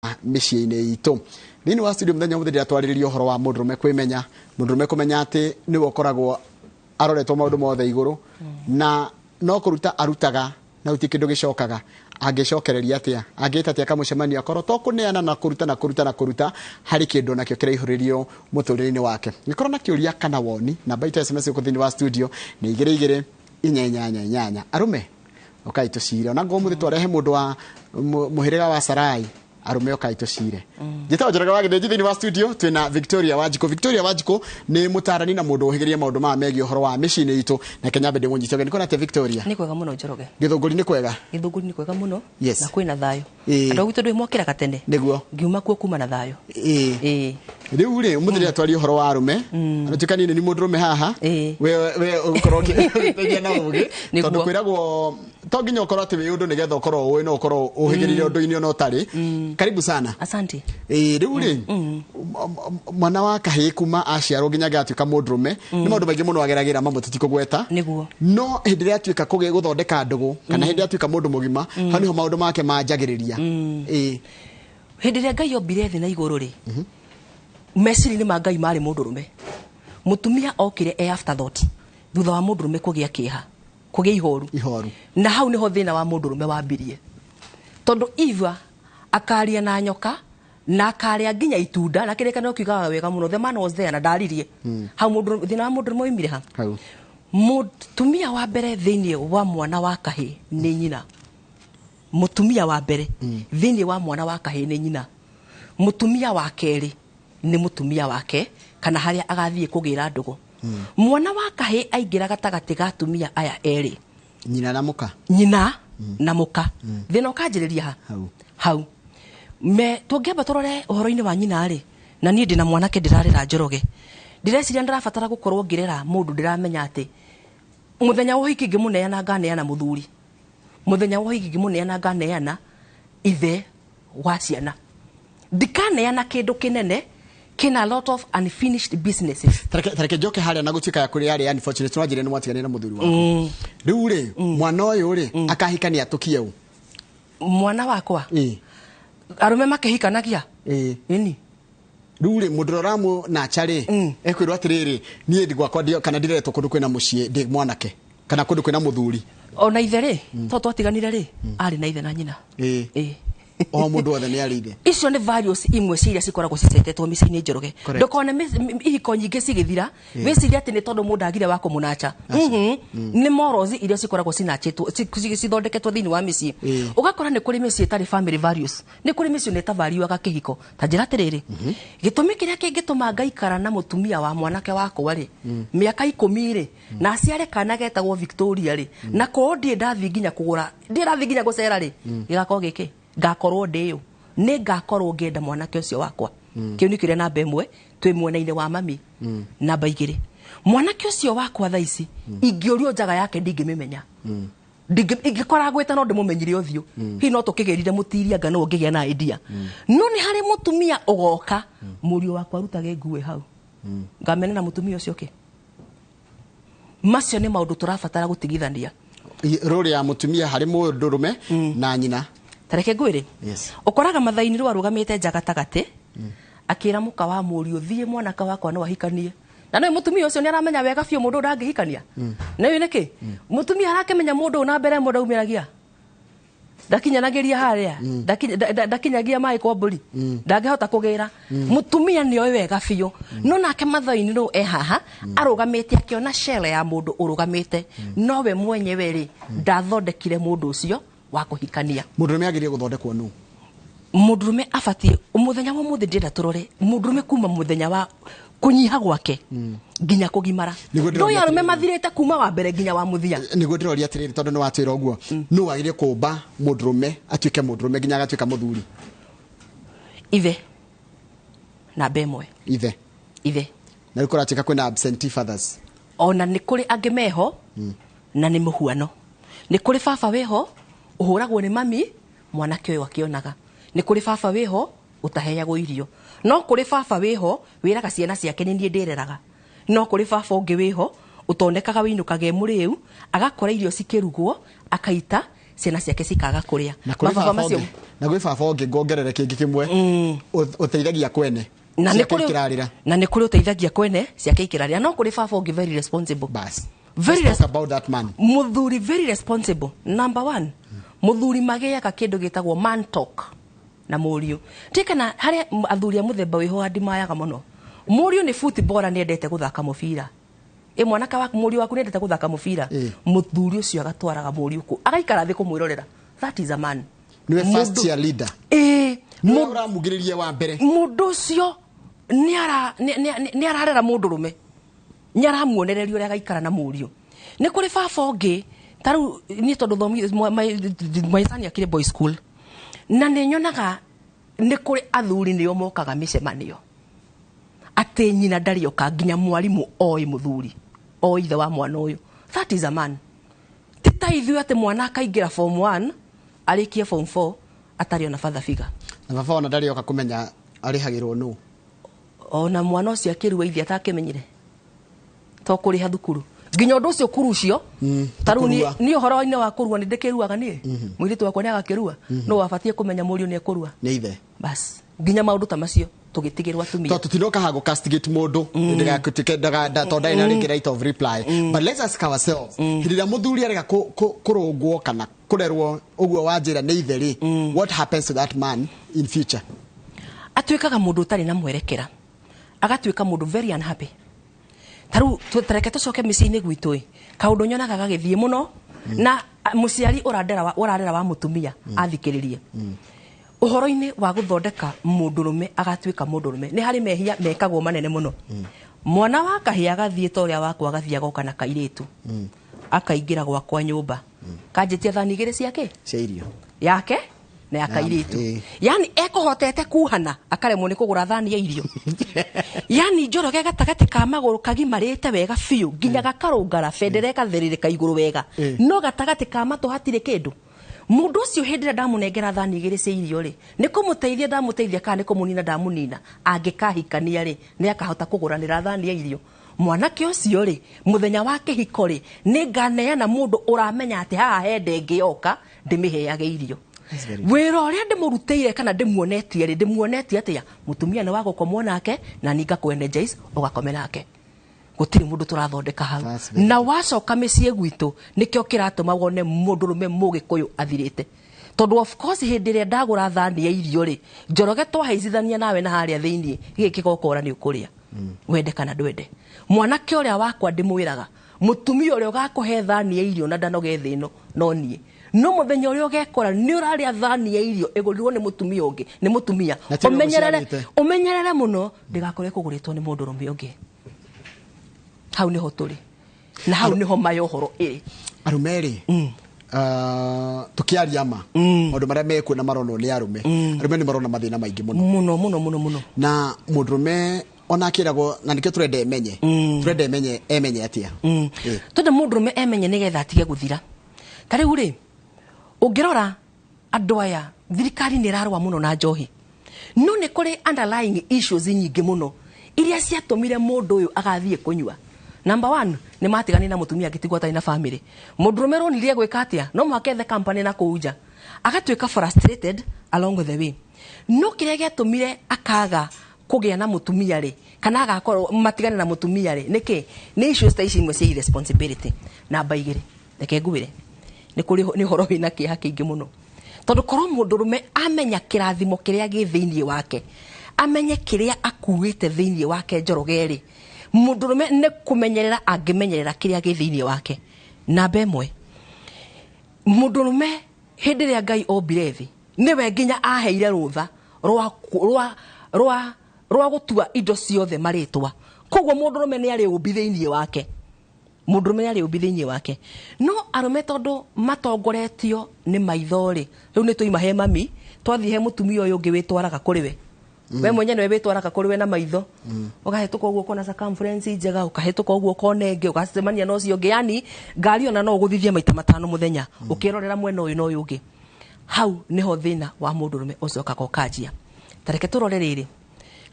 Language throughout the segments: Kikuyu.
Mĩciĩ-inĩ itũ thĩinĩ wa studio mũthenya ũmũthĩ ndĩratwarĩrĩria ũhoro wa mũndũrũme kwĩmenya, mũndũrũme kũmenya atĩ nĩwe ũkoragwo aroretwo maũndũ mothe igũrũ na no kũruta arutaga na gũtirĩ kĩndũ gĩcokaga. Angĩcokereria atĩa? Angĩta atĩa kamũcemanio akorwo to kũneana na kũruta na kũruta na kũruta harĩ kĩndũ nakĩo kĩraihũrĩrio mũtũrĩre-inĩ wake? Gĩkorwo na kĩũria kana woni, namba itũ ya SMS gũkũ thĩinĩ wa studio nĩ 2248. Arũme, ũkai tũcire. Ona ngũmũthĩ twarehe mũndũ wa mũhĩrĩga wa Sarai. Arũme, ũkai tũcire. Njĩtagwo Njoroge wa Gĩthĩnji. Thĩinĩ wa studio twĩna Victoria Wanjikũ. Victoria Wanjikũ nĩ mũtarani na mũndũ ũhĩgĩrĩire maũndũ maya megiĩ ũhoro wa mĩciĩ-inĩ itũ. Na Kenya mbende mũnyite ũgeni. Kwĩna atĩa, Victoria? Nĩ kwega mũno, Njoroge. Gĩthũngũri nĩ kwega? Gĩthũngũri nĩ kwega mũno. Na kwĩna thayũ. Andũ a gwitũ ndũĩ mwokĩraga tene. Ngiuma kuo kuma na thayũ. Ĩĩ. Rĩu rĩ, ũmũthĩ rĩrĩa twaria ũhoro wa arũme, anatuĩka niĩ nĩ ni mũndũrũme haha, we ũgũkorwo ũgĩteithia na ũgĩ. Tondũ kwĩragwo to nginya ũkorwo atĩ wĩ ũndũ nĩgetha ũkorwo ũĩ, no ũkorwo ũhĩgĩrĩire ũndũ-inĩ ona ũtarĩ. Karibu sana. Asante. Ĩĩ, rĩu rĩ, mwana wa kahĩĩ kuma aciarwo nginya agatuĩka mũndũrũme nĩ maũndũ maingĩ mũno ageragĩra, mamwe tũtikũgweta. No hĩndĩ ĩrĩa atuĩka kũgĩa gũthondeka ndũgũ kana hĩndĩ ĩrĩa atuĩka mũndũ mũgima, hau nĩho maũndũ make manjagĩrĩria. Ĩĩ. Hĩndĩ ĩrĩa Ngai ombire thĩ na igũrũ rĩ, meciria-inĩ ma Ngai marĩ mũndũrũme. Mũtumia okire e afterthought, thutha wa mũndũrũme kũgĩa kĩeha, kũgĩa ihoru. Ihoru. Na hau nĩho thĩna wa mũndũrũme wambirie, tondũ Eva akaria na nyoka na akarĩa nginya itunda, na kĩrĩkanĩro kiugaga wega mũno, the man was there na ndaririe. Hau mũndũ, thĩna wa mũndũrũme oimire ha? Hau. Mũtumia wa mbere thĩinĩ wa mwana wa kahĩĩ nĩ nyina. Mũtumia wa mbere thĩinĩ wa mwana wa kahĩĩ nĩ nyina. Mũtumia wa kerĩ nĩ mũtumia wake kana harĩa agathiĩ kũgĩra ndũgũ. Mwana wa kahĩĩ aingĩra gatagatĩ ga atumia aya erĩ, nyina na mũka, nyina na mũka, thĩna ũkanjĩrĩria ha? Hau. Hau me tũngĩamba tũrore ũhoro-inĩ wa nyina rĩ, na niĩ ndĩna mwanake ndĩrarera, Njoroge, ndĩreciria ndĩrabatara gũkorwo ngĩrera mũndũ ndĩramenya atĩ mũthenya wa ũhiki ngĩmũneana nganeana mũthuri, mũthenya wa ũhiki ngĩmũneana nganeana ithe wa ciana, ndikaneana kĩndũ kĩnene kĩna a lot of unfinished businesses. Tareke njoke harĩa na gũtuĩka ya kũrĩa yarĩ unfortunate, no njĩre nĩ mwatiganire na mũthuri waku. Rĩu rĩ, mwana ũyũ rĩ, akahikania atũkie ũ? Mwana wakwa? Ĩĩ. Arũme makĩhikanagia? Ĩĩ. Ĩni. Rĩu rĩ, mũndũ ũrĩa ũramũnacha rĩ, ekwĩrwo atĩrĩrĩ, niĩ ndi gwakwa kana ndireretwo kũndũ kwĩna mũciĩ ndĩ mwanake kana kũndũ kwĩna mũthuri. Ona ithe rĩ, to twatiganire rĩ, arĩ na ithe na nyina. Ĩĩ. O mũndũ wothe nĩ arĩ ithe. Icio nĩ values imwe cia iria cikoragwo cicetetwo mĩciĩ-inĩ, Njoroge. Correct. Ndũkone ihiko nyingĩ cigĩthira wĩcirie atĩ nĩ tondũ mũndũ agire wa kũmũnacha. Nĩ morals iria cikoragwo cinachĩtwo, cithondeketwo thĩinĩ wa mĩciĩ. Ũgakora nĩ kũrĩ mĩciĩ ĩtarĩ family values, nĩ kũrĩ mĩciĩ ona ĩtavariũaga kĩhiko. Ta njĩra atĩrĩrĩ, gĩtũmi kĩrĩa kĩngĩtũma ngaikara na mũtumia wa mwanake wakwa rĩ mĩaka 10 rĩ, na aciare kana getagwo Victoria rĩ, na korwo ndirĩ ndathiĩ nginya kũgũra, ndirĩ ndathiĩ nginya gũcera rĩ, gĩgakorwo gĩkĩ ngakorwo ndĩyũ nĩ ngakorwo ngĩenda mwanake ũcio wakwa. Kĩu nĩ kĩũria namba 1 twĩ mwena-inĩ wa mami. Namba 2, mwanake ũcio wakwa thaa ici ingĩũrio njaga yake ndingĩmĩmenya. Ingĩkora ngwĩte no ndĩmũmenyire ũthiũ, hihi no tũkĩgĩrire mũtiria anga no ũngĩgĩa na idea. No nĩ harĩ mũtumia ũgoka, mũriũ wakwa arutage nguĩ hau, ngamenena mũtumia ũcio kĩ. Macio nĩ maũndũ tũrabatara gũtigithania. Rũrĩ ya mũtumia harĩ mũndũrũme na nyina. Tareke ngwĩre. Yes. Ũkoraga mathaini rĩu arũgamĩte nja gatagatĩ, akĩra mũka wa mũriũ, "Thiĩ, mwanake wakwa no ahikanie." Na nĩ mũtumia ũcio nĩ aramenya wega biũ mũndũ ũyũ ndangĩhikania. Na ũyũ nĩkĩ mũtumia arakĩmenya mũndũ ũyũ na mbere ĩmwe ndaumĩragia, ndakinyanagĩria harĩa, ndakinyagia maĩ kwa mbũri, ndangĩhota kũgĩra. Mũtumia nĩ oĩ wega biũ. No nake mathaini rĩu e haha arũgamĩte akĩona shell ya mũndũ ũrũgamĩte, nowe mwenyewe rĩ ndathondekire mũndũ ũcio wa kũhikania. Mũndũrũme agĩrĩire gũthondekwo nũ? Mũndũrũme abatiĩ, mũthenya wa ũmũthĩ ndĩrenda tũrore mũndũrũme kuma mũthenya wa kũnyiha gwake nginya kũgimara. Nĩguo ndĩroria Ndũĩ arũme atĩrĩrĩ. mathirĩte kuma wa mbere nginya wa mũthia. Nĩguo ndĩroria atĩrĩrĩ, tondũ nĩ watwĩra ũguo, nũ wagĩrĩire kũmba mũndũrũme atuĩke mũndũrũme nginya agatuĩka mũthuri? Ithe, namba 1. Ithe. Ithe. Na rĩu kũratuĩka kwĩna absentee fathers. Ona nĩ kũrĩ angĩ meho na nĩ mũhuano. Nĩ kũrĩ baba wĩho ũhũragwo nĩ mami, mwanake ũyũ akĩonaga. Nĩ kũrĩ baba wĩho ũtaheagwo irio. No kũrĩ baba wĩho wĩraga ciana ciake, "Nĩ niĩ ndĩreraga." No kũrĩ baba ũngĩ wĩho ũtonekaga, wĩinũkaga e mũrĩu, agakora irio cikĩrugwo, akaita, ciana ciake cikaga kũrĩa. Na kũrĩ Mababa baba macio ũngĩ, Na gwĩ baba ũngĩ, ngongerere kĩngĩ kĩmwe, ũteithagia kwene Na nĩ ciake kũrĩ ikĩrarĩra. Na nĩ kũrĩ ũteithagia kwene ciake ikĩrarĩra, no kũrĩ baba ũngĩ very responsible. Bas. Very Let's talk about that man. Muthuri very responsible. Number one, muthuri magĩaga kĩndũ gĩtagwo man talk na mũriũ. Ti kana harĩa athuri a mũthemba wĩho andimayaga mũno. Mũriũ nĩ footballer, nĩ endete gũthaka mũbira. Ĩ mwanake waku, mũriũ waku nĩ endete gũthaka mũbira. Mũthuri ũcio agatwaraga mũriũ kũ agaikara thĩ kũmwĩrorera. That is a man. Niwe first Mũndũ- cheerleader. Ĩĩ. Niwe ũramugĩrĩria wa mbere. Mũndũ ũcio nĩ ararera mũndũrũme, nĩ aramuonereria ũrĩa agaikara na mũriũ. Nĩ kũrĩ baba ũngĩ, ta rĩu niĩ tondũ my son akĩrĩ boy school, na nĩ nyonaga nĩ kũrĩ athuri nĩo mokaga mĩcemanio atĩ nyina ndarĩoka, nginya mwarimũ oĩ mũthuri oĩ ithe wa mwana ũyũ. That is a man. Ti ta ithuĩ atĩ mwana akaingĩra form 1, arĩkie form 4, atarĩ ona father figure. Na baba ona ndarĩ oka kũmenya arĩhagĩrwo nũ. Ona mwana ũcio akĩrua ithe atakĩmenyire to kũrĩha thukuru nginya ũndũ ũcio kurucio. Ta rĩu kũrua. Niĩ ũhoro-inĩ wa kũrua nĩ ndĩkĩruaga niĩ, mũirĩtu wakwa nĩ agakĩrua, no wabatiĩ kũmenya mũriũ nĩ ekũrua. Nĩ ithe. Bas, nginya maũndũ ta macio tũgĩtigĩrwo atumia. Tondũ tũtinoka haha gũ-castigate mũndũ ndĩgatuĩke tondũ ndarĩ na rĩngĩ right of reply, but let's ask ourselves, hĩndĩ ĩrĩa mũthuri arega kũrũngwo kana kũrerwo ũguo wa njĩra nĩ ithe rĩ, what happens to that man in future? Atuĩkaga mũndũ ũtarĩ na mwerekera, agatuĩka mũndũ very unhappy. Ta rĩu tareke tũcoke mĩciĩ-inĩ gwitũ ĩ, kaũndũ nyonaga gagĩthiĩ mũno na mũciari ũrarera wa mũtumia athikĩrĩrie ũhoro-inĩ wa gũthondeka mũndũrũme agatuĩka mũndũrũme, nĩ harĩ mehia mekagwo manene mũno. Mwana wa kahĩĩ agathiĩ ta ũrĩa wakwa agathiĩ agoka na kairĩtu, akaingĩra gwakwa nyũmba, kanjĩtia thani igĩrĩ ciake cia irio yake na ya kairĩtu. Yani ekũhotete kuhana akaremwo nĩ kũgũra thani ya irio. Yani Njoroge gatagatĩ ka magũrũ kagimarĩte wega biũ nginya gakarũngara bendera ĩkathĩrĩrĩka igũrũ wega, no gatagatĩ ka matũ hatirĩ kĩndũ. Mũndũ ũcio hĩndĩ ĩrĩa ndamũnengera thani igĩrĩ cia irio rĩ, nĩ kũmũteithia ndamũteithia kana nĩ kũmũnina ndamũnina? Angĩkahikania rĩ, nĩ akahota kũgũranĩra thani ya irio? Mwanake ũcio rĩ, mũthenya wa kĩhiko rĩ, nĩ nganeana mũndũ ũramenya atĩ haha he ndenge yoka ndĩmĩheage irio. Wĩra ũrĩa ndĩmũrutĩire kana ndĩmuonetie rĩ, ndĩmuonetie atĩa mũtumia nĩ wa gũkomwo nake na ni ngakũ energize ũgakome nake, gũtirĩ mũndũ tũrathondeka hau. That's very Na wacoka mĩciĩ gwitũ, nĩkĩo kĩratũma wone mũndũrũme mũgĩkũyũ athirĩte, tondũ of course hĩndĩ ĩrĩa ndagũra thani ya irio rĩ, Njoroge, twahaicithania nawe na harĩa thĩiniĩ gĩkĩ kĩgokora nĩ ũkũrĩa wende kana ndwende. Mwanake ũrĩa wakwa ndĩmwĩraga, mũtumia ũrĩa ũgakũhe thani ya irio na ndanoge thĩ ĩno no niĩ, no mũthenya ũrĩa ũgekora nĩ ũrarĩa thani ya irio ĩgũrirwo nĩ mũtumia ũngĩ, nĩ mũtumia Na ti ũrĩa ũmenyerere, ũgũciarĩte. Ũmenyerere mũno ndĩgakorwo ĩkũgũrĩtwo nĩ mũndũrũme ũngĩ. Hau nĩho tũrĩ na hau nĩho maya ũhoro ĩrĩ. Arũme rĩ, tũkĩaria ma maũndũ marĩa mekuo na maronwo nĩ arũme, arũme nĩ marona mathĩna maingĩ mũno. Mũno mũno mũno mũno. Na mũndũrũme ona akĩragwo na nĩkĩo tũrenda emenye, tũrenda emenye emenye atĩa? Twenda mũndũrũme emenye nĩgetha atige gũthira. Ta rĩu rĩ, ũngĩrora andũ aya, thirikari nĩ ĩrarũa mũno na njohi, no nĩ kũrĩ underlying issues nyingĩ mũno iria ciatũmire mũndũ ũyũ agathiĩ kũnyua. Number one, nĩ matigani na mũtumia, agĩtigwo atarĩ na family. Mũndũrũme ronire gwĩka atĩa? No mũhaka ethe company na kũu nja, agatuĩka frustrated along the way. No kĩrĩa gĩatũmire akaga kũgĩa na mũtumia rĩ, kana agakorwo matigane na mũtumia rĩ, nĩkĩ? Nĩ issues ta ici imwe cia irresponsibility. Namba igĩrĩ, reke ngwĩre, nĩ kũrĩ nĩ ũhoro wĩna kĩeha kĩingĩ mũno, tondũ korwo mũndũrũme amenya kĩrathimo kĩrĩa gĩ thĩinĩ wake, amenye kĩrĩa akuĩte thĩinĩ wake, Njoroge rĩ, mũndũrũme nĩ kũmenyerera angĩmenyerera kĩrĩa gĩ thĩinĩ wake. Namba ĩmwe, mũndũrũme hĩndĩ ĩrĩa Ngai ombire thĩ, nĩwe nginya aheire rũtha rwa gũtua indo ciothe marĩtwa. Koguo mũndũrũme nĩ arĩ ũmbi thĩinĩ wake, mũndũrũme nĩ arĩ ũmbi thĩinĩ wake. No arũme tondũ matongoretio nĩ maitho rĩ, rĩu nĩ twaima he mami, twathiĩ he mũtumia ũyũ ũngĩ wĩtwaraga kũrĩ we. We mwenye nĩwe wĩtwaraga kũrĩ we na maitho, ũkahĩtũka ũguo ũkona circumference njega, ũkahĩtũka ũguo ũkona ĩngĩ, ũgacemania na ũcio ũngĩ. Yani ngari ona no ũgũthithie maita 5 mũthenya ũkĩrorera mwena ũyũ na ũyũ ũngĩ. Hau nĩho thĩna wa mũndũrũme ũcokaga ũkanjia. Ta reke tũrore rĩrĩ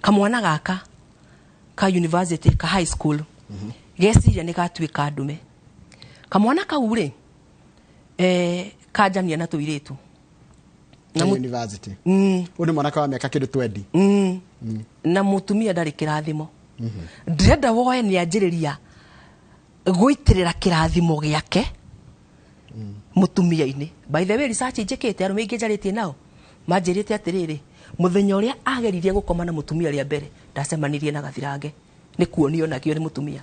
kamwana gaka ka university, ka high school, geciria nĩ gatuĩka ndume. Kamwana kau rĩ, kanjania na tũirĩtu. Na University. Ũyũ nĩ mwanake wa mĩaka kĩndũ 20. Na mũtumia ndarĩ kĩrathimo. Ndĩrenda woe nĩ anjĩrĩria gũitĩrĩra kĩrathimo gĩake mũtumia-inĩ. By the way, research njĩkĩte, arũme aingĩ njarĩtie nao manjĩrĩte atĩrĩrĩ, mũthenya ũrĩa ageririe gũkoma na mũtumia rĩa mbere, ndacemanirie na gathirange, nĩ kuonio nakĩo nĩ mũtumia.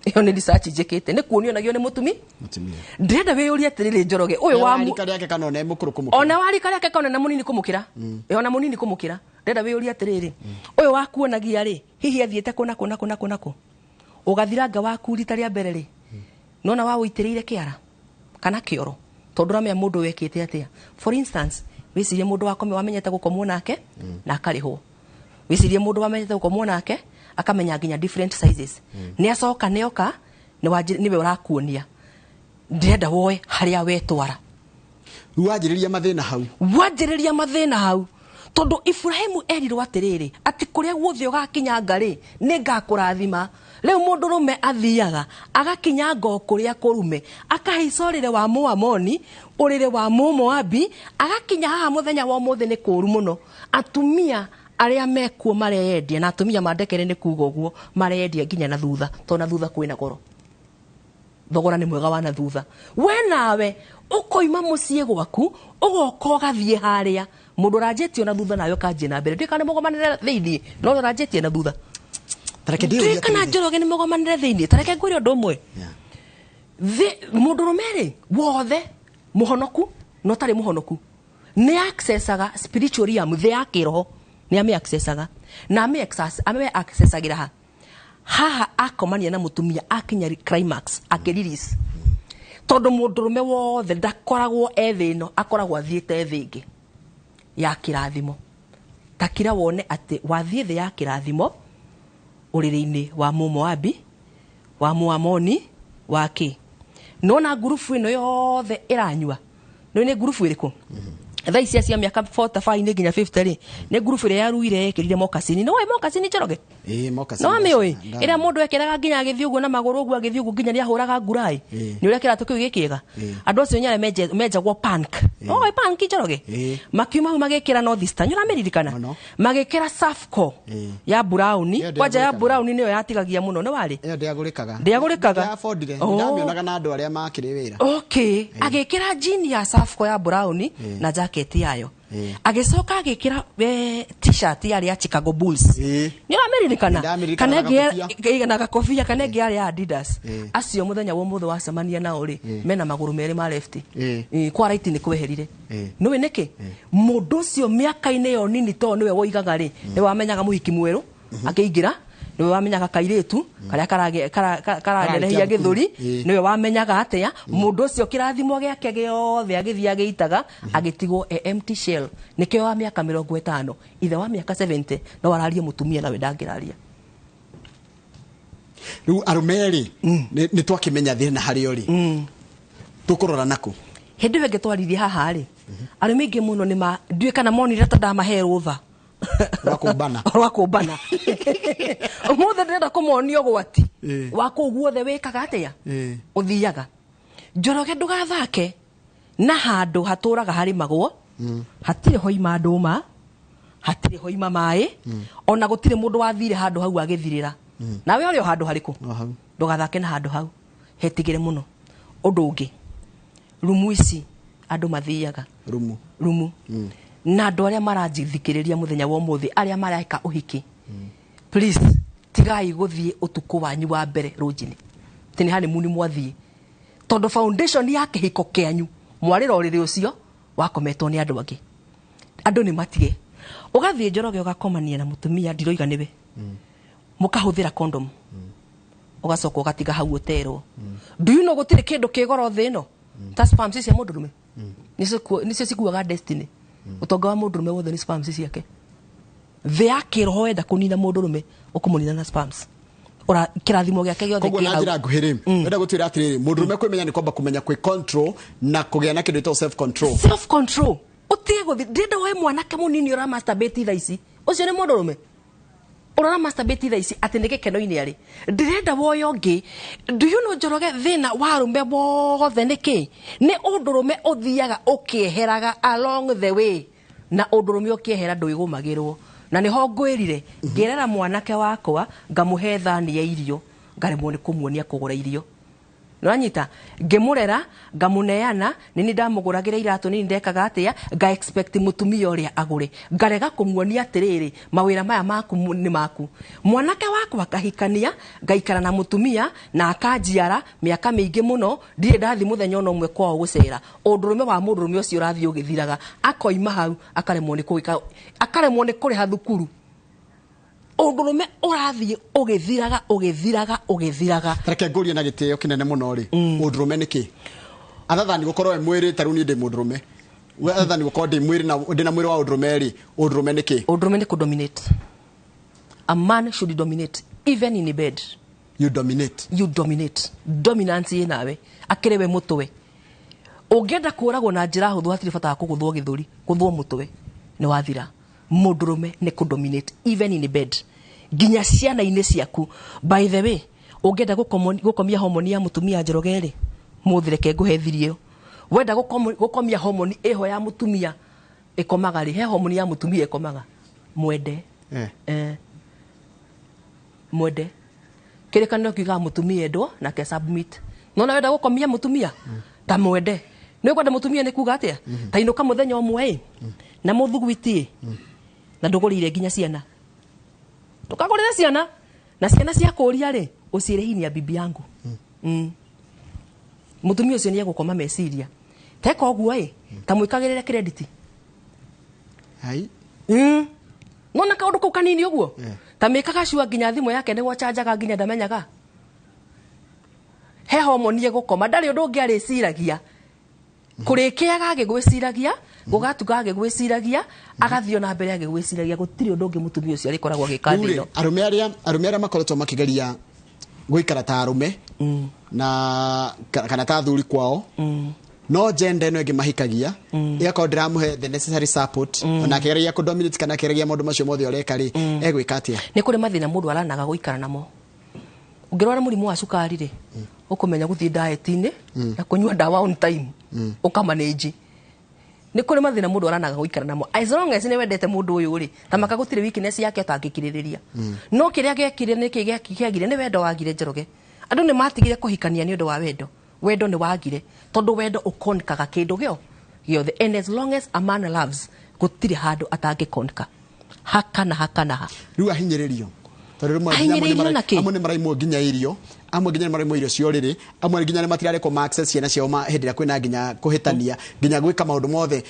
Ĩyo nĩ research njĩkĩte, nĩ kuonio nakĩo nĩ mũtumia. Mũtumia. Ndĩrenda wĩyũrie atĩrĩrĩ, Njoroge, ũyũ wa Rika rĩake kana ona e mũkũrũ kũmũkĩra. Ona warika rĩake kana na mũnini kũmũkĩra. Ona mũnini kũmũkĩra. Ndĩrenda wĩyũrie atĩrĩrĩ, ũyũ wakuonagia rĩ, hihi athiĩte kũ na kũ na kũ na kũ na kũ? Ũgathiranga waku rita rĩa mbere rĩ, nona waũitĩrĩire kĩara kana kĩoro, tondũ ũramenya mũndũ wekĩte atĩa. For instance, wĩcirie mũndũ wakome wamenyete gũkomwo nake na akarĩhwo. Wĩcirie mũndũ wamenyete gũkomwo nake akamenya nginya different sizes. Nĩ acoka nĩoka nĩwe ũrakuonia. Ndĩrenda woe harĩa wetwara. Rĩu wanjĩrĩria mathĩna hau. Wanjĩrĩria mathĩna hau, tondũ Iburahĩmu erirwo atĩrĩrĩ, atĩ kũrĩa guothe ũgakinyanga rĩ, nĩ ngakũrathima. Rĩu mũndũrũme athiaga agakinyanga o kũrĩa kũrume, akahaica ũrĩrĩ wa Mũamoni, ũrĩrĩ wa Mũmoabi, agakinya haha. Mũthenya wa ũmũthĩ nĩ kũũru mũno. Atumia arĩa mekuo mareyendia, na atumia mandekere nĩ kuga ũguo, mareyendia nginya na thutha, tondũ na thutha kwĩna goro, thogora nĩ mwega wa na thutha. We nawe ũkoima mũciĩ gwaku, ũgoka ũgathiĩ harĩa mũndũ ũranjĩtie na thutha, nawe ũkanjie na mbere. Ndiũĩ kana nĩ mũgomanĩre thĩiniĩ no ũrĩa ũranjĩtie na thutha. Tareke ndĩũrie Ndiũĩ kana atĩrĩrĩ. Njoroge nĩ mũgomanĩre thĩiniĩ. Tareke ngwĩre ũndũ ũmwe. Mũndũrũme rĩ wothe mũhonoku na ũtarĩ mũhonoku nĩ accessaga spiritual realm, thĩ ya kĩroho nĩ amĩ accessaga, na amĩ accessagĩra ha haha akomania na mũtumia, akinya climax, akĩrelease, tondũ mũndũrũme wothe ndakoragwo e thĩ ĩno, akoragwo athiĩte thĩ ĩngĩ ya kĩrathimo. Takira wone atĩ wathiĩ thĩ ya kĩrathimo ũrĩrĩ-inĩ wa Mũmoabi, wa Mũamoni, wa kĩ, nona ngurubu ĩno yothe ĩranyua nĩ ngurubu ĩrĩkũ thaa ici cia mĩaka 45 nginya 50 rĩ? Nĩ ngurubu ĩrĩa yaruire ĩkĩrire mokasini. Nĩ woĩ mokasini, Njoroge? Ĩĩ, moccasin. No amĩũĩ? Ĩrĩa mũndũ ekĩraga nginya agĩthiĩ ũguo na magũrũ ũguo, agĩthiĩ ũguo nginya nĩ ahũraga ngurai. Nĩ ũrĩa kĩratũ kĩu gĩkĩega. Andũ acio nyarĩa menjagwo punk. Oĩ punk, Njoroge? Ĩĩ. Makiuma hau magĩkĩra North Eastern, nĩ ũramĩririkana? Mũno. Magĩkĩra Safco ya burauni. Ĩyo Kwanja ya ndĩagũrĩkaga. burauni nĩyo yatigagia mũno, nĩ warĩ Ĩyo ndĩagũrĩkaga. Ndĩagũrĩkaga? Ndĩabondire. Oh. Ndamĩonaga na andũ arĩa makĩrĩ wĩra. Okay, agĩkĩra jean ya Safco ya burauni na jacket yayo. Agĩcoka agĩkĩra t-shirt yarĩ ya Chicago Bulls. Nĩ ũramĩririkana? Nĩndamĩririkana. Kana Na ĩngĩ gakobia. Na gakobia, kana ĩngĩ yarĩ ya Adidas. Acio mũthenya wa ũmũthĩ wacemania nao rĩ, mena magũrũ merĩ ma left. Kwa right nĩ kweherire. Nĩũĩ nĩkĩ? Mũndũ ũcio mĩaka-inĩ ĩyo nini, tondũ nĩwe woigaga rĩ, nĩwe wamenyaga mũhiki mwerũ akĩingĩra, nĩwe wamenyaga kairĩtu karĩa karanenehia Kararĩkia gĩthũri, thukuru. nĩwe wamenyaga atĩa. Mũndũ ũcio kĩrathimo gĩake gĩothe agĩthiĩ agĩitaga, agĩtigwo e empty shell. Nĩkĩo wa mĩaka 50, ithe wa mĩaka 70, no ararie mũtumia nawe ndangĩraria. Rĩu arũme rĩ, nĩ twakĩmenya thĩna harĩa ũrĩ, tũkũrora nakũ? Hĩndĩ ĩyo ĩngĩ twaririe haha rĩ, arũme aingĩ mũno nĩ ma ndiũĩ kana monire ta ndamahe rũtha Rwa kũmbana. Rwa kũmbana. Ũmũthĩ ndĩrenda kũmonia ũgwati wa kũu guothe wĩkaga atĩa, ũthiaga. Njoroge, ndũgathake na handũ hatũraga harĩmagwo, hatirĩ hoima ndũma, hatirĩ hoima maĩ, ona gũtirĩ mũndũ wathire handũ hau agĩthirĩra. Nawe ũrĩ o handũ harĩkũ? O hau. Ndũgathake na handũ hau, hetigĩre mũno. Ũndũ ũngĩ, rumu ici andũ mathiaga, Rumu. Rumu. Na andũ arĩa maranjithikĩrĩria mũthenya wa ũmũthĩ, arĩa mareka ũhiki, please tigai gũthiĩ ũtukũ wanyu wa mbere rũnjinĩ atĩ nĩ honeymoon mwathiĩ, tondũ foundation ya kĩhiko kĩanyu mwarĩra ũrĩrĩ ũcio wakometwo nĩ andũ angĩ. Andũ nĩ matige. Ũgathiĩ, Njoroge, ũgakomania na mũtumia, ndiroiga nĩwe, mũkahũthĩra condom, ũgacoka ũgatiga hau ũterwo. Do you know gũtirĩ kĩndũ kĩ goro thĩ ĩno ta sperms cia mũndũrũme? Nĩcio cikuaga destiny. Ũtonga wa mũndũrũme wothe nĩ sperms ciake. Thĩ ya kĩroho wenda kũnina mũndũrũme, ũkũmũnina na sperms. Ora kĩrathimo gĩake gĩothe Koguo kĩ na hau. njĩra nguhĩ rĩ, wenda gũtwĩra atĩrĩrĩ, mũndũrũme kwĩmenya nĩ kwamba kũmenya kwĩ control na kũgĩa na kĩndũ gĩtagwo self control. Self control, ũtige gũthi. Ndĩrenda woe mwanake mũnini ũra masturbate thaa ici, ũcio nĩ mũndũrũme? Ũrora masturbate thaa ici atĩ nĩ gĩkeno-inĩ arĩ. Ndĩrenda woyo ũngĩ. Do you know, Njoroge, thĩna wa arũme wothe nĩ kĩ? Nĩ ũndũrũme ũthiaga ũkĩeheraga along the way, na ũndũrũme ũkĩehera ndwĩgũmagĩrwo. Na nĩho ngwĩrire ngĩrera mwanake wakwa, ngamũhe thani ya irio, ngaremwo nĩ kũmuonia kũgũra irio. Nĩwanyita? Ngĩmũrera, ngamũneana, nĩ ndamũgũragĩra iratũ, nĩ ndekaga atĩa, nga expect mũtumia ũrĩa agũre, ngarega kũmuonia atĩrĩrĩ, mawĩra maya maku nĩ maku. Mwanake wakwa akahikania, ngaikara na mũtumia na akanjiara mĩaka mĩingĩ mũno, ndirĩ ndathi mũthenya ona ũmwe kwao gũcera. Ũndũrũme wa mũndũrũme ũcio ũrathiĩ ũgĩthiraga, akoima hau akaremwo nĩ kũgĩka, akaremwo nĩ kũrĩha thukuru. Ũndũrũme ũrathiĩ ũgĩthiraga, ũgĩthiraga, ũgĩthiraga. Reke ngũrie na gĩtĩo kĩnene mũno rĩ, ũndũrũme nĩ kĩ, other than gũkorwo wĩ mwĩrĩ? Ta rĩu niĩ ndĩ mũndũrũme. We, other than gũkorwo ndĩ mwĩrĩ na ndĩ na mwĩrĩ wa ũndũrũme rĩ, ũndũrũme nĩ kĩ? Ũndũrũme nĩ kũdominate. A man should dominate even in a bed. You dominate. You dominate. Dominance ĩ nawe, akĩrĩ we mũtwe. Ũngĩenda kũragwo na njĩra hũthũ, hatirĩ bata wa kũgũthwo gĩthũri, gũthwo mũtwe nĩ wathira. Mũndũrũme nĩ kũdominate even in a bed, nginya ciana-inĩ ciaku. By the way, ũngĩenda gũkomia homoni ya mũtumia, Njoroge rĩ, mũthĩ reke ngũhe thiri ĩyo. Wenda gũkomia homoni ĩho ya mũtumia ĩkomaga rĩ, he homoni ya mũtumia ĩkomaga, mwende. Mwende. Kĩrĩkanĩro kiugaga mũtumia endwo nake submit. Nona wenda gũkomia mũtumia, ta mwende. Nĩ ũkwenda mũtumia nĩ kuga atĩa? Ta inũka mũthenya ũmwe ĩ na mũthugwiti ĩ na ndũgũrĩire nginya ciana, ndũkagũrĩre ciana, na ciana ciakũria rĩ, ũciĩre hii ni ya bibi yangu. Mũtumia ũcio nĩ egũkoma meciria. Teka ũguo ĩ, ta mwĩkagĩrĩre credit. Hai. Nona kaũndũ kau kanini ũguo, ta mĩkaga cua nginya thimũ yake nĩguo chanjaga, nginya ndamenyaga he homoni ĩgũkoma, ndarĩ ũndũ ũngĩ arĩciragia. Kũrĩkĩaga agĩgwĩciragia, gũgatuka agĩgwĩciragia, agathiĩ ona mbere agĩgwĩciragia. Gũtirĩ ũndũ ũngĩ mũtumia ũcio arĩkoragwo agĩka Rĩu thĩ rĩ, ĩno. Arũme arĩa makoretwo makĩgeria gũikara ta arũme na kana ta athuri kwao, no gender ĩno ĩngĩ mahikagia ĩgakorwo ndĩramũhe the necessary support, ona akĩgeria kũdominate kana akĩgeria maũndũ macio mothe ũreka rĩ, egwĩka atĩa? Nĩ kũrĩ mathĩna mũndũ aranaga gũikara namo. Ũngĩrwara mũrimũ wa cukari rĩ, ũkũmenya gũthiĩ diet-inĩ na kũnyua ndawa on time, ũkamanĩnji. Nĩ kũrĩ mathĩna mũndũ aranaga gũikara namo. As long as nĩ wendete mũndũ ũyũ rĩ, ta maka gũtirĩ weakness yake ũtangĩkirĩrĩria. No kĩrĩa gĩekire nĩ kĩ kĩagire nĩ wendo wagire, Njoroge. Andũ nĩ matigire kũhikania nĩ ũndũ wa wendo. Wendo nĩ wagire, tondũ wendo ũkonkaga kĩndũ gĩo gĩothe, and as long as a man loves, gũtirĩ handũ atangĩkonka haka na haka na ha. Rĩu ahinyĩrĩrio, tondũ rĩmwe nginya amwe nĩ Ahinyĩrĩirio na kĩ? Amwe nĩ maraimwo nginya irio, amwe nginya nĩ maraimwo irio cia ũrĩrĩ, amwe nginya nĩ matirarekwo ma access ciana ciao hĩndĩ ĩrĩa kwĩna nginya kũhĩtania, nginya gwĩka maũndũ mothe.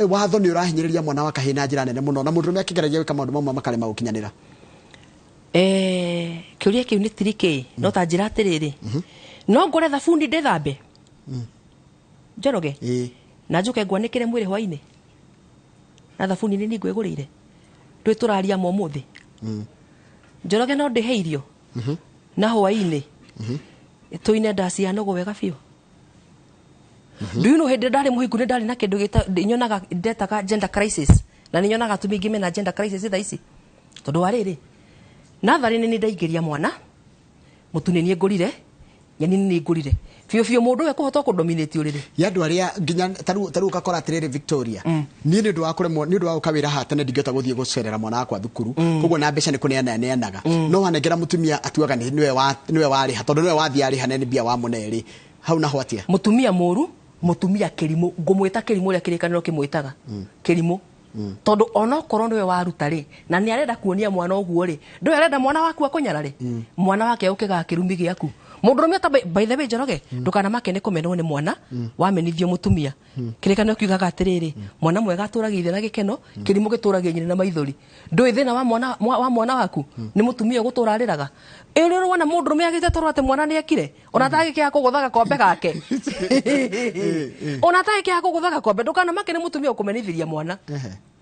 Watho nĩ ũrahinyĩrĩria mwana wa kahĩĩ na njĩra nene mũno, na mũndũrũme akĩgeragia gwĩka maũndũ mamwe makarema gũkinyanĩra. Kĩũria kĩu nĩ tirikĩ, no ta njĩra atĩrĩrĩ, no ngũre thabuni ndĩthambe, Njoroge, na njũke ngwanĩkĩre mwĩrĩ hwainĩ na thabuni nĩ niĩ ngwĩgũrĩire? Ndwĩ tũraria ma ũmũthĩ, Njoroge, no ndĩhe irio na hwainĩ tũine ndaci ya nũgũ wega biũ. Do you know, hĩndĩ ĩrĩa ndarĩ mũhiku nĩ ndarĩ na kĩndũ nyonaga ndetaga gender crisis, na nĩ nyonaga atumia aingĩ mena gender crisis thaa ici, tondũ wa rĩrĩ, natharĩ nĩ ndaingĩria mwana, mũtu nĩ niĩ ngũrire, nyeni nĩ niĩ ngũrire biũ biũ, mũndũ ũyũ ekũhota kũdominate ũrĩrĩ. Ya andũ arĩa nginya tarĩu ũgakora atĩrĩrĩ, Victoria, niĩ nĩ ũndũ wa kũremwo, nĩ ũndũ wa gũka wĩra haha tene, ndingĩhota gũthiĩ gũcerera mwana wakwa thukuru, koguo na mbeca nĩ kũneana neanaga, no wanengera mũtumia atuaga nĩ nĩwe warĩha, tondũ nĩwe wathiĩ arĩha na nĩ mbia wamũne rĩ, hau naho atĩa? Mũtumia mũru, mũtumia kĩrimũ, ngũmwĩta kĩrimũ ũrĩa kĩrĩkanĩro kĩmwĩtaga kĩrimũ, tondũ onokorwo nĩwe waruta rĩ, na nĩ arenda kuonia mwana ũguo rĩ, ndũĩ arenda mwana waku akũnyarare, mwana wake ũkĩgaa kĩrumi gĩaku. Mũndũrũme ta by the way, Njoroge, ndũkanamake nĩ kũmenwo nĩ mwana wamenithio mũtumia. Kĩrĩkanĩro kiugaga atĩrĩrĩ, mwana mwega atũragia ithe na gĩkeno, kĩrimũ gĩtũragia nyina na maithori. Ndũĩ thĩna wa mwana wa mwana waku nĩ mũtumia ũgũtũra arĩraga. Ĩ rĩrĩ wona mũndũrũme agĩte toro atĩ mwana nĩ ekire, ona atagĩkĩaga kũgũtha gakombe gake, ona atagĩkĩaga kũgũtha gakombe, ndũkanamake nĩ mũtumia ũkũmenithiria mwana.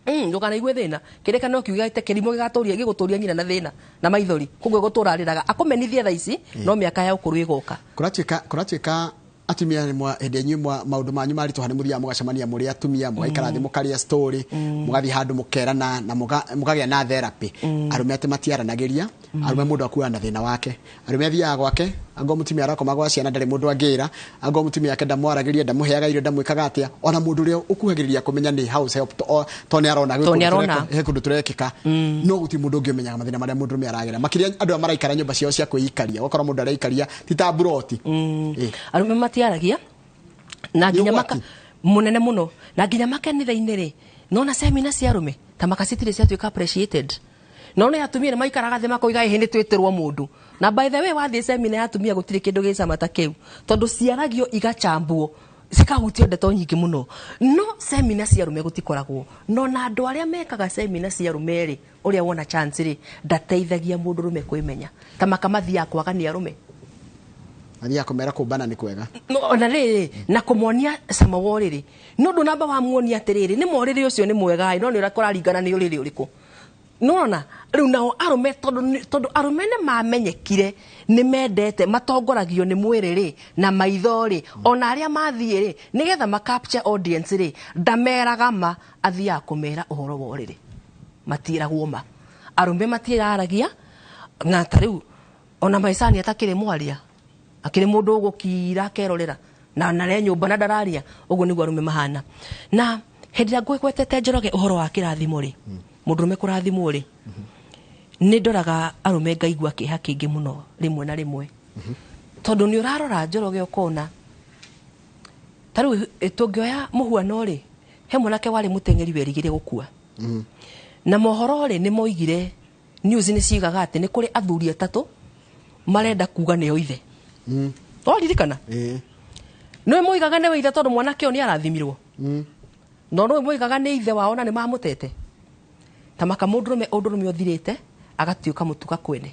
Ndũkanaigue thĩna. Kĩrĩkanĩro kiugĩte kĩrimũ gĩgatũria gĩgũtũria nyina na thĩna na maithori, koguo gũtũra arĩraga akũmenithie thaa ici, no mĩaka ya ũkũrũ ĩgoka. Kũratuĩka Atumia nĩ hĩndĩ inyuĩ maũndũ manyu maritũha nĩ mũthiaga mũgacemania mũrĩ atumia, mũgaikara thĩ, mũkaria story, mũgathiĩ handũ mũkerana na mũkagĩa na therapy. Arũme atĩ matiaranagĩria. Arũme mũndũ akuaga na thĩna wake. Arũme athiaga gwake, angorwo mũtumia arakoma gwa ciana ndarĩ mũndũ angĩra, angorwo mũtumia wake ndamwaragĩria, ndamũheaga irio, ndamwĩkaga atĩa, ona mũndũ ũrĩa ũkuhagĩrĩria kũmenya nĩ house help, to nĩ arona gwĩ To nĩ kũndũ arona. He kũndũ tũrekĩka, no gũtirĩ mũndũ ũngĩ ũmenyaga mathĩna marĩa mũndũrũme aragera, makĩria andũ arĩa maraikara nyũmba ciao cia kwĩikaria, ũgakora mũndũ areikaria ti ta mburoti. Arũme matiaragia na nginya ũgwati. maka mũnene mũno, na nginya makanitha-inĩ rĩ, nona semina cia arũme ta makacitirĩ ciatuĩka appreciated, no nĩ atumia nĩ maikaraga thĩ makoiga ĩhĩ nĩ twĩtĩrwo mũndũ. Na by the way, wathiĩ semina ya atumia gũtirĩ kĩndũ gĩcama ta kĩu, tondũ ciaragio igachambwo, cikahutio ndeto nyingĩ mũno. No semina cia arũme gũtikoragwo no na andũ arĩa mekaga semina cia arũme rĩ, ũrĩa wona chance rĩ, ndateithagia mũndũrũme kwĩmenya, ta makamathiaga kwagania arũme. Athiaga kũmera kũmbana nĩ kwega. No, ona rĩrĩ na kũmonia cama wa ũrĩrĩ, nĩ ũndũ namba wamuonia atĩrĩrĩ, nĩ ma ũrĩrĩ ũcio nĩ mwega ĩ, no nĩ ũrĩa kũraringana nĩ ũrĩrĩ ũrĩkũ. Nona rĩu nao arũme, tondũ arũme nĩ mamenyekire nĩ mendete matongoragio nĩ mwĩrĩ rĩ na maitho rĩ, ona arĩa mathiĩ rĩ nĩgetha ma capture audience rĩ, ndameraga ma, athiaga kũmera ũhoro wa ũrĩrĩ, matiragwo ma. Arũme matiraragia na ta rĩu ona maicani atakĩrĩ mwaria, akĩrĩ mũndũ ũgũkira akerorera na nare nyũmba na ndararia. Ũguo nĩguo arũme mahana. Na hĩndĩ ĩrĩa ngwĩgwetete Njoroge ũhoro wa kĩrathimo rĩ, mũndũrũme kũrathimwo rĩ, nĩ ndoraga arũme ngaigua kĩeha kĩingĩ mũno rĩmwe na rĩmwe, tondũ nĩ ũrarora Njoroge ũkona ta rĩu tũngĩoya mũhuano rĩ, he mwanake warĩ mũteng'eri werigĩire gũkua, na mohoro rĩ nĩ moigire, news nĩ ciugaga atĩ nĩ kũrĩ athuri atatũ marenda kuga nĩo ithe. Waririkana? Ĩĩ. Nĩ moigaga nĩwe ithe tondũ mwanake ũyũ nĩ arathimirwo, no nĩ moigaga nĩ ithe wao na nĩ mamũtete ta maka. Mũndũrũme, ũndũrũme ũthirĩte agatuĩka mũtuga kwene,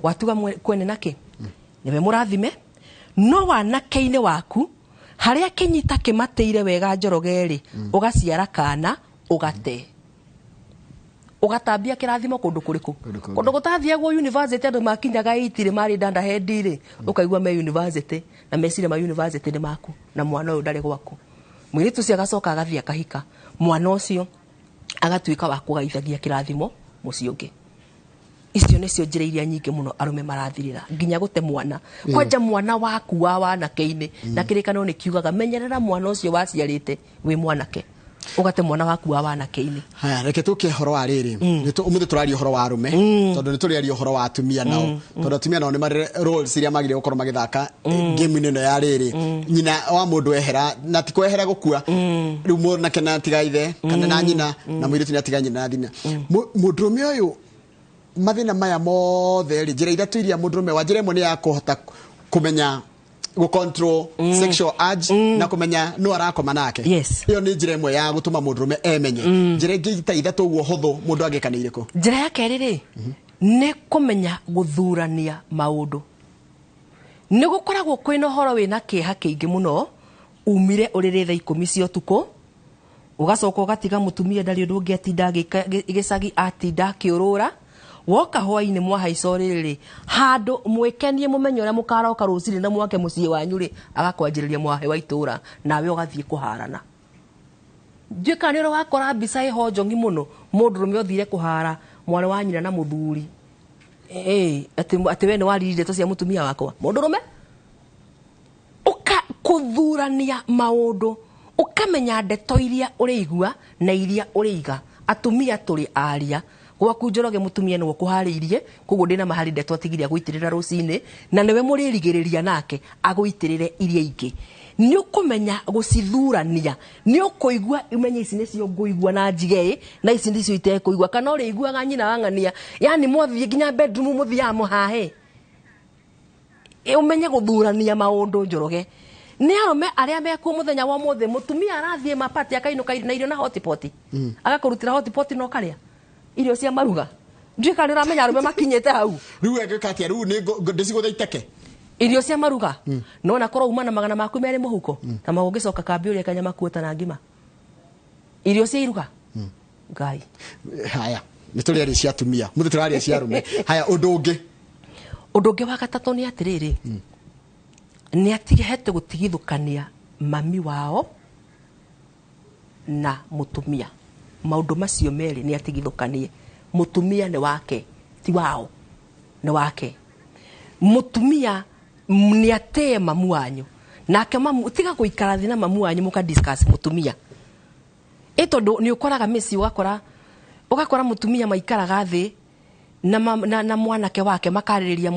watuga kwene nakĩ nĩwe mũrathime, no wanake-inĩ waku harĩa kĩnyita kĩmatĩire wega Njoroge rĩ, ũgaciara kana ũgate, ũgatambia kĩrathimo kũndũ kũrĩkũ? Kũndũ kũngĩ. Kũndũ gũtathiagwo university, andũ makinyaga 80 marĩ dandahendi rĩ, ũkaigua me university na meciria ma university nĩ maku na mwana ũyũ ndarĩ gwaku. Mũirĩtu ũcio agacoka agathiĩ akahika, mwana ũcio agatuĩka wa kũgaithagia kĩrathimo mũciĩ ũngĩ. Icio nĩcio njĩra iria nyingĩ mũno arũme marathirĩra, nginya gũte mwana, kwanja mwana waku wa wanake-inĩ. Na kĩrĩkanĩro nĩ kiugaga menyerera mwana ũcio waciarĩte wĩ mwanake, ũgate mwana waku wa wanake-inĩ. Haya, reke tũke ũhoro wa rĩrĩ. Ũmũthĩ tũraria ũhoro wa arũme, tondũ nĩ tũrĩaria ũhoro wa atumia nao, tondũ atumia nao nĩ marĩ roles iria magĩrĩire gũkorwo magĩthaka game-inĩ ĩno ya rĩrĩ nyina wa mũndũ ehera, na ti kwehera gũkua rĩu mwanake na tiga ithe kana na nyina, na mũirĩtu nĩ atiga nyina na thina. Mũndũrũme ũyũ mathĩna maya mothe rĩ, njĩra ithatũ iria mũndũrũme wa, njĩra ĩmwe nĩ ya kũhota kũmenya gũ control sexual urge na kũmenya nũ arakoma nake. Ĩyo nĩ njĩra ĩmwe ya gũtũma mũndũrũme emenye. Njĩra ĩngĩ ta ithatũ ũguo hũthũ mũndũ angĩka nĩ irĩkũ? Njĩra ya kerĩ rĩ, nĩ kũmenya gũthurania maũndũ. Nĩ gũkoragwo kwĩna ũhoro wĩna kĩeha kĩingĩ mũno, umire ũrĩrĩ thaa 10 cia ũtukũ, ũgacoka ũgatiga mũtumia ndarĩ ũndũ ũngĩ atinda agĩka gĩcagi, atinda akĩũrũra. Woka hwainĩ mwahaica ũrĩrĩ rĩ, handũ mwĩkenie mũmenye ũrĩa mũkaroka rũcinĩ na mwake mũciĩ wanyu rĩ, agakwanjĩrĩria mwahe wa itũra, nawe ũgathiĩ kũharana. Ndiũĩ kana nĩ ũrĩ wakora mbica ĩho njongi mũno, mũndũrũme ũthire kũhara mwarĩ wa nyina na mũthuri. Atĩ we nĩ waririe ndeto cia mũtumia wakwa. Mũndũrũme ũka kũthurania maũndũ, ũkamenya ndeto iria ũrĩigua na iria ũrĩiga. Atumia tũrĩ aria gwaku Njoroge, mũtumia nĩwe ũkũharĩirie, koguo ndĩna mahari ndeto atigire agũitĩrĩra rũcinĩ, na nĩwe mũrĩrigĩrĩria nake agũitĩrĩre iria ingĩ. Nĩ ũkũmenya gũcithurania, nĩ ũkũigua ũmenye ici nĩcio ngũigua na njige ĩ, na ici nĩcio itekũigua, kana ũrĩiguaga nyina wa ng'ania, yani mwathiĩ nginya bedroom mũthiaga mũhahe. Ũmenye gũthurania maũndũ Njoroge. Nĩ arũme arĩa mekuo mũthenya wa ũmũthĩ, mũtumia arathiĩ mapati akainũka na irio na hotpot, agakũrutĩra hotpot na ũkarĩa irio cia maruga. Ndiũĩ kana nĩ ũramenya arũme makinyĩte hau. Rĩu angĩka atĩa rĩu? Nĩ ndĩcigũthe iteke? Irio cia maruga, no na korwo uma na 200 mũhuko na magũgĩcoka kambĩ ũrĩa kanyama kuota na ngima, irio cia iruga ngai. Haya, nĩ tũrĩaria cia atumia, mũthĩ tũraria cia arũme. Haya, ũndũ ũngĩ? Ũndũ ũngĩ wa gatatũ nĩ atĩrĩrĩ, Nĩ atigehete gũtigithũkania mami wao na mũtumia. Maũndũ macio merĩ nĩ atigithũkanie. Mũtumia nĩ wake, ti wao, nĩ wake. Mũtumia nĩ atĩe mamu wanyu, nake mamu tiga gũikara thĩ na mamu wanyu mũka discuss mũtumia. Ĩ tondũ nĩ ũkoraga mĩciĩ, ũgakora mũtumia maikaraga thĩ na mwanake wake, makarĩrĩria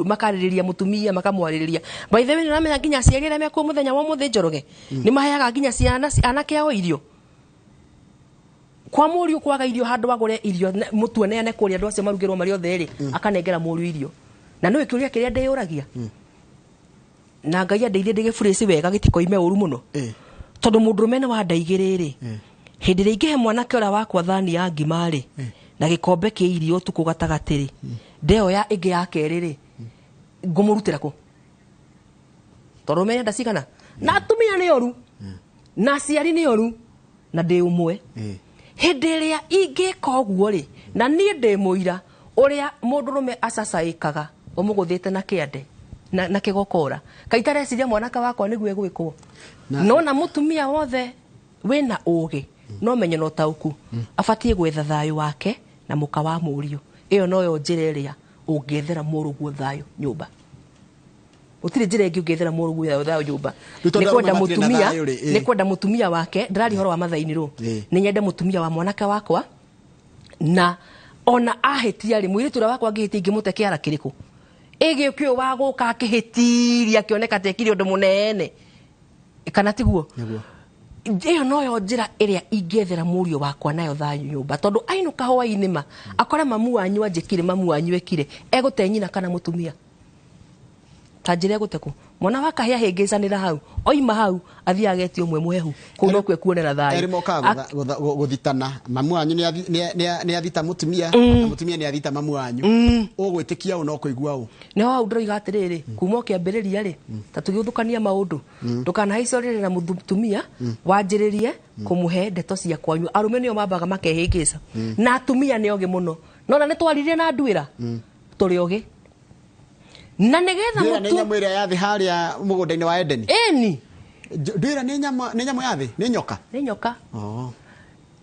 makarĩrĩria mũtumia, makamwarĩrĩria. By the way, nĩ ũramenya nginya aciari arĩa mekuo mũthenya wa ũmũthĩ, Njoroge, nĩ maheaga nginya ciana anake ao irio. Kwa mũriũ kwaga irio, handũ agũre irio mũtu aneane kũrĩa andũ acio marugĩrwo marĩ othe rĩ, akanengera mũriũ irio. Na nĩũĩ kĩũria kĩrĩa ndĩyũragia, na Ngai andeithie ndĩgĩburĩci wega gĩtikoime ũru mũno, tondũ mũndũrũme nĩ wa nda igĩrĩ rĩ, hĩndĩ ĩrĩa ingĩhe mwanake ũrĩa wakwa thani ya ngima rĩ na gĩkombe kĩa irio ũtukũ gatagatĩ rĩ, ndeoya ĩngĩ ya kerĩ rĩ, ngũmũrutĩra kũ? Tondũ menya nda cigana, na atumia nĩ oru na aciari nĩ oru na ndĩ ũmwe. Hĩndĩ ĩrĩa ingĩka ũguo rĩ, na niĩ ndĩ mũira ũrĩa mũndũrũme acacaĩkaga ũmũgũthĩte na kĩande na kĩgokora kaitareciria mwanake wakwa nĩguo egwĩkwo. No na mũtumia wothe wĩna ũgĩ no menyo na ũtaũku abatiĩ gwetha thayũ wake na mũka wa mũriũ. Ĩyo noyo njĩra ĩrĩa ũngĩethera mũrũguo thayũ nyũmba. Gũtirĩ njĩra ĩngĩ ũngĩethera mũrũguo thayũ nyũmba. Rĩu tondũ Nĩ kwenda arũme matirĩ na mũtumia thayũ rĩ, ĩ. Nĩ kwenda mũtumia wake. Ndĩraria ũhoro wa mathaini rũ. Nĩ nyende mũtumia wa mwanake wakwa, na ona ahĩtia rĩ, mũirĩtu ũrĩa wakwa angĩhĩtia, ingĩmũte kĩara kĩrĩkũ ĩgĩũkĩ ũyũ wa gũka akĩhĩtiria akĩoneka ta ekire ũndũ mũnene, kana tiguo? Nĩguo. Ĩyo noyo njĩra ĩrĩa ingĩethera mũriũ wakwa nayo thayũ nyũmba, tondũ ainũka hwaĩ-inĩ ma akore mamu wanyu anjĩkire, mamu wanyu ekire, egũte nyina kana mũtumia ta njĩra egũte kũ mwana wa kahĩa hĩngĩcanĩra hau, oima hau athiĩ agetie ũmwe mũhehu kũu nokuo ekuonera thayũ. Erĩ mokaga gũthitana. Mamu wanyu nĩ athita mũtumia, na mũtumia nĩ athita mamu wanyu. Ũgwĩtĩkia ũ no kũigua ũ? Nĩho hau ndĩroiga atĩrĩrĩ, kuma ũkĩambĩrĩria rĩ, ta tũgĩũthũkania maũndũ, ndũkanahaice ũrĩrĩ na mũtumia wanjĩrĩrie kũmũhe ndeto cia kwanyu. Arũme nĩo mambaga makehĩngĩca, na atumia nĩ ogĩ mũno. Nona nĩ twaririe na nduĩra, tũrĩ ogĩ na nĩgetha Ndwĩra nĩ mũtu nyamũ ĩrĩa ya thĩ harĩa mũgũnda-inĩ wa Edeni. Ĩni. Ndwĩra nĩ nyamũ ya thĩ, nĩ nyoka. Nĩ nyoka. Oh.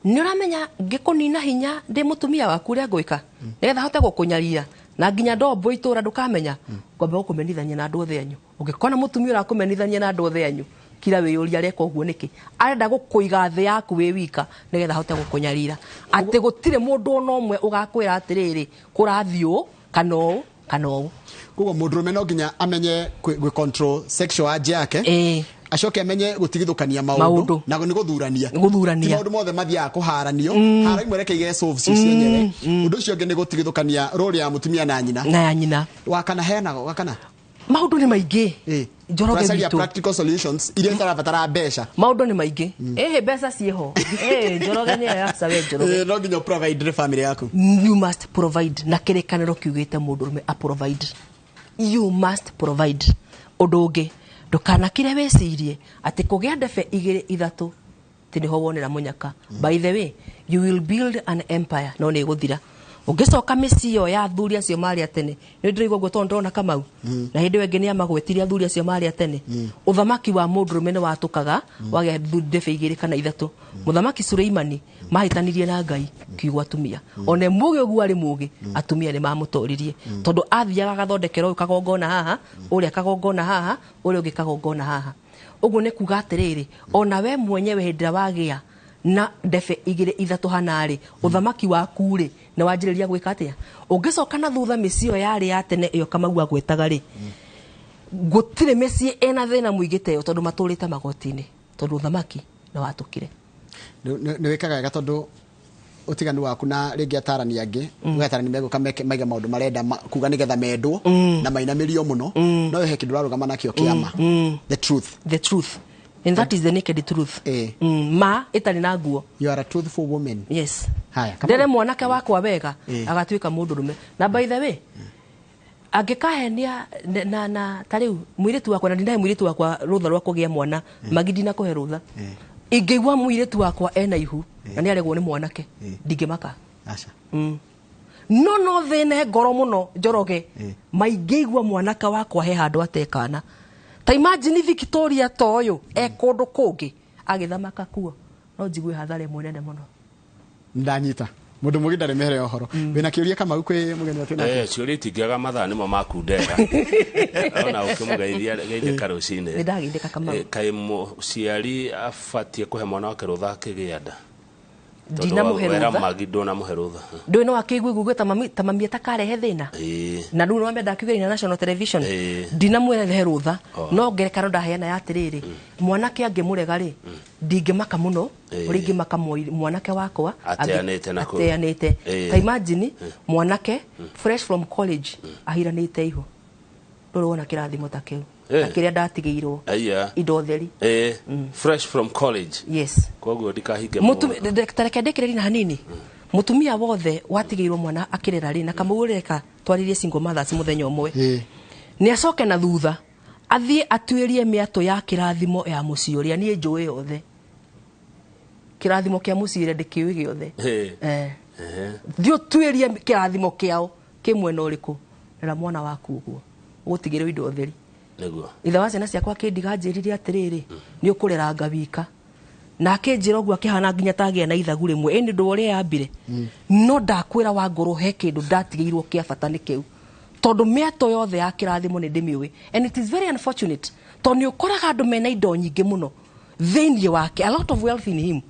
Nĩ ũramenya ngĩkũnina hinya ndĩ mũtumia waku, ũrĩa ngwĩka nĩgetha hote gũkũnyarira na nginya ndombo itũra ndũkamenya, ngwamba gũkũmenithania na andũ othe anyu. Ũngĩkona mũtumia ũrakũmenithania na andũ othe anyu, kira wĩyũria areka ũguo nĩkĩ. Arenda gũkũiga thĩ yaku wĩ wika nĩgetha ahote gũkũnyarira, atĩ gũtirĩ mũndũ ona ũmwe ũgakwĩra atĩrĩrĩ, kũrathiĩ ũũ kana ũũ kana ũũ. Koguo mũndũrũme no nginya amenye gwĩ control sexual urge yake, acoke amenye gũtigithũkania maũndũ Maũndũ. na nĩ gũthurania. Gũthurania. Ti maũndũ mothe mathiaga kũharanio, hara imwe reke ige solve cio cienyewe. Ũndũ ũcio ũngĩ nĩ gũtigithũkania role ya mũtumia na nyina. Na ya nyina. Wakana heanaga wakana. Maũndũ nĩ maingĩ, Njoroge Tũracaria witũ. practical solutions iria itarabatara mbeca. Maũndũ nĩ maingĩ. Ĩhĩ, mbeca ciĩho. Ĩĩ, Njoroge nĩ aca we Njoroge. No nginya provide family yaku. You must provide, na kĩrĩkanĩro kiugĩte mũndũrũme a provide. You must provide. Ũndũ ũngĩ, ndũkanakire wĩcirie atĩ kũgĩa ndebe igĩrĩ ithatũ ti nĩho wonera mũnyaka. By the way, you will build an empire, no nĩ ĩgũthira ũngĩcoka mĩciĩ ĩyo ya athuri acio marĩ a tene. Nĩ ndĩraigua ũguo tondũ ndĩrona Kamau na hĩndĩ ĩyo ĩngĩ nĩ amagwetire athuri acio marĩ a tene. Ũthamaki wa mũndũrũme nĩ watũkaga wagĩa ndebe igĩrĩ kana ithatũ. Mũthamaki Suleimani mahĩtanirie na Ngai kiugo atumia one mũgĩ ũguo arĩ mũgĩ, atumia nĩ mamũtoririe, tondũ athiaga agathondekera ũyũ kagongona haha, ũrĩa kagongona haha, ũrĩa ũngĩ kagongona haha. Ũguo nĩ kuga atĩrĩrĩ, ona we mwenyewe hĩndĩ ĩrĩa wagĩa na ndebe igĩrĩ ithatũ hanarĩ, ũthamaki waku rĩ nĩ wanjĩrĩria gwĩka atĩa? Ũngĩcoka na thutha mĩciĩ ĩyo yarĩ ya tene ĩyo Kamau agwetaga rĩ, gũtirĩ mĩciĩ ĩna thĩna mũingĩ ta ĩyo, tondũ matũrĩte magoti-inĩ, tondũ ũthamaki nĩ watũkire. Nĩ wĩkaga wega, tondũ ũtiganu waku na rĩngĩ atarani angĩ, atarani megũka maige maũndũ marenda kuga nĩgetha mendwo na mainamĩrio mũno, no he kĩndũ ũrarũgama nakĩo kĩama, the truth. The truth, and that is the naked truth. Ma ĩtarĩ na nguo. You are a truthful woman. Yes. Haya, Kamau. Ndere mwanake wakwa wega, agatuĩka mũndũrũme. Na by the way, angĩkahenia na ta rĩu mũirĩtu wakwa, na ndinahe mũirĩtu wakwa rũtha rwa kũgĩa mwana magi, ndinakũhe rũtha. Ingĩigua mũirĩtu wakwa ena ihu na nĩ aregwo nĩ mwanake, ndingĩmaka. Aca. No thĩne ngoro mũno, Njoroge, maingĩigua mwanake wakwa he handũ atekana. Ta imagine Victoria ta ũyũ e kũndũ kũngĩ agĩthamaka kuo, no njigue hathara ĩmwe nene mũno. Ndanyita mundu mugi ndarĩ mĩhere ya ũhoro. Wĩna kĩũria, Kamau, kwĩ mũgeni atĩ nake? Ciũria itingĩaga, mathaa nĩmo makundera ona ũkĩmũgeithia geithĩka rũcinĩ. Nĩ ndageithĩka, Kamau. Kaĩ mũciari abatiĩ kũhe mwana wake rũtha akĩgĩa nda? Ndinamũhe Wera rũtha. Magi ndũnamũhe rũtha. Ndũĩ no akĩiguigugue ta mami atakarehe thĩna. Na rĩu nĩwambe ndakiuga na national television. Ndinamũrehe rũtha. No ngerekano ndaheana ya atĩrĩrĩ, mwanake angĩmũrega rĩ, ndingĩmaka mũno. Ũrĩa ingĩmaka mwanake wakwa Ateanĩte na kũu. Ateanĩte. Ta imagine mwanake fresh from college ahiranĩte ihu, ndũrĩ wona kĩrathimo ta kĩu na kĩrĩa ndatigĩirwo. Aya. Indo theri. Fresh from college. Yes. Koguo ndikahinge. Tareke ndĩkĩrĩrie na hanini. Mũtumia wothe watigĩirwo mwana akĩrera rĩ, na Kamau reka twarĩrie single mothers mũthenya ũmwe, nĩ acoke na thutha athiĩ atuĩrie mĩatũ ya kĩrathimo ya mũciĩ ũrĩa niĩ njũĩ yothe. Kĩrathimo kĩa mũciĩ ũrĩa ndĩkĩũĩ gĩothe. Thiĩ ũtuĩrie kĩrathimo kĩao kĩ mwena ũrĩkũ. Rera mwana waku ũguo ũgũtigĩrwo indo theri. Ithe wa ciana ciakwa akĩndiga anjĩrire atĩrĩrĩ, nĩ ũkũreranga wika, na akĩnjĩra ũguo akĩhana nginya tagĩa na ithagu rĩmwe. Ĩ nĩ ũndũ wa ũrĩa yambire, no ndakwĩra wa ngoro he kĩndũ ndatigĩirwo kĩa bata nĩ kĩu, tondũ mĩatũ yothe ya kĩrathimo nĩ ndĩmĩũĩ. And it is very unfortunate, tondũ nĩ ũkoraga andũ mena indo nyingĩ mũno thĩinĩ wake, a lot of wealth in him,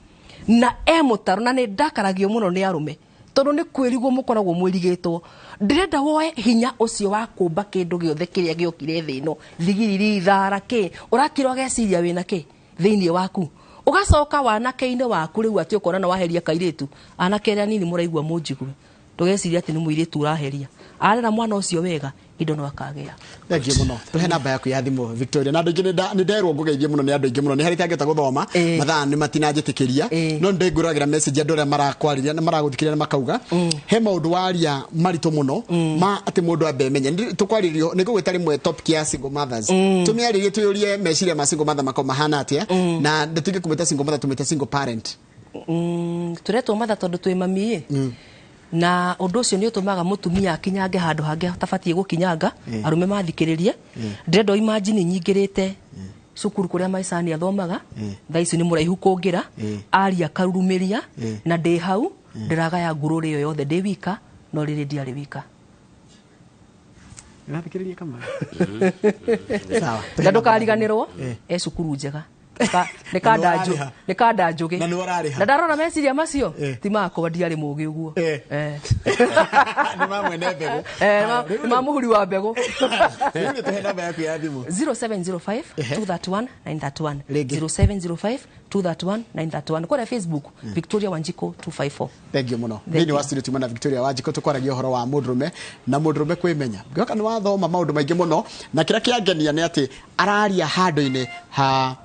na e mũtaro. Na nĩ ndakaragio mũno nĩ arũme, tondũ nĩ kwĩrigwo mũkoragwo mwĩrigĩtwo. Ndĩrenda woe hinya ũcio wa kũmba kĩndũ gĩothe kĩrĩa gĩokire thĩ ĩno, thigiriri, thara, kĩ ũrakira ũgeciria wĩna kĩ thĩinĩ waku, ũgacoka wanake-inĩ waku rĩu atĩ ũkona na waheria kairĩtu. Anake arĩa nini mũraigua mũnjigue, ndũgeciria atĩ nĩ mũirĩtu ũraheria. Arera mwana ũcio wega, indo no akagĩa. Thank you mũno. Tũhe namba yaku ya thimũ, Victoria. Na andũ aingĩ nĩ nderwo ngũgeithie mũno nĩ andũ aingĩ mũno. Nĩ harĩ itangĩhota gũthoma, mathaa nĩ matinanjĩtĩkĩria, no nĩ ndĩngũragĩra message andũ arĩa marakwarĩria na maragũthikĩrĩria na makauga he maũndũ waria maritũ mũno ma atĩ mũndũ ambe menye. Nĩ tũkwarĩrio nĩ ngũgwĩta rĩmwe topic ya single mothers, tũmĩarĩrie, twĩyũrie meciria ma single mother makorwo mahana atĩa, na ndĩtige kũmĩta single mother, tũmĩte single parent. Tũretwo matha tondũ twĩ mami ĩ, na ũndũ ũcio nĩ ũtũmaga mũtumia akinyange handũ hangĩ atabatiĩ gũkinyanga. Arũme mathikĩrĩrie, ndĩrenda imagine nyingĩrĩte cukuru kũrĩa maicani athomaga, thaa ici nĩ mũraihu kũngĩra, aria akarurumĩria, na ndĩ hau ndĩragaya ngurũrĩ ĩyo yothe ndĩ wika, no rĩrĩ ndiarĩ wika. Ũrathikĩrĩria kama sawa. Na ndũkariganĩrwo e cukuru njega. Nĩ kanda Na nĩ ũrarĩha. Nĩ kanda njũgĩ. Na nĩ ũrarĩha. Na ndarora meciria macio ti makwa, ndiarĩ mũgĩ ũguo. Nĩ ma mwene mbegũ. Nĩ ma mũhuri wa mbegũ. Rĩu nĩ tũhe namba yaku ya thimũ. 0705 231 931. Rĩngĩ. 0705 231 931. Kũrĩa Facebook, Victoria Wanjiko 254. Thank you mũno. Thank Thĩinĩ wa you. studio tuma na Victoria Wanjiko, tũkwaragia ũhoro wa mũndũrũme na mũndũrũme kwĩmenya. Ngĩoka nĩ wathoma maũndũ maingĩ mũno, na kĩrĩa kĩangenia nĩ atĩ araria handũ-inĩ ha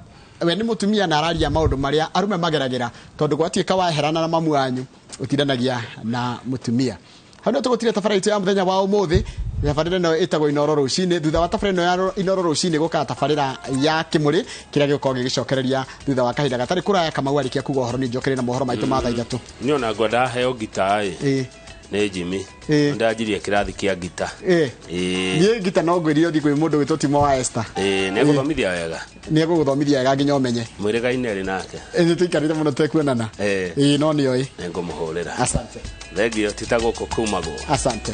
we nĩ mũtumia, na araria maũndũ marĩa arũme mageragĩra, tondũ gwatuĩka waherana na mamu wanyu ũtindanagia na mũtumia. Hau nĩ tũgũtire tabarĩra itũ ya mũthenya wa ũmũthĩ. Tabarĩra ĩno ĩtagwo Inoro Rũcinĩ. Thutha wa tabarĩra ĩno ya Inoro Rũcinĩ gũkaga tabarĩra ya Kĩmũrĩ, kĩrĩa gĩgũkorwo gĩgĩcokereria thutha wa kahinda gatarĩ kũraya. Kamau arĩkia kuga ũhoro, nĩ njokere na mohoro maitũ ma thaa 3. Niĩ ona ngwenda heo ngita ĩ. Nĩ Jimmy. Ndanjirie kĩrathi kĩa ngita. Niĩ ngita no ngwĩrire ũthiĩ kwĩ mũndũ wĩtwo Timo wa Esther. Ĩĩ, nĩ egũthomithia wega. Nĩ egũgũthomithia wega nginya ũmenye. Mwĩrĩgaine rĩ nake. Nĩ tũikarĩte mũno tekuonana. Ĩĩ, no nĩoĩ. Nĩ ngũmũhũrĩra. Asante. Thengio, ti ta gũkũ kumagwo. Asante.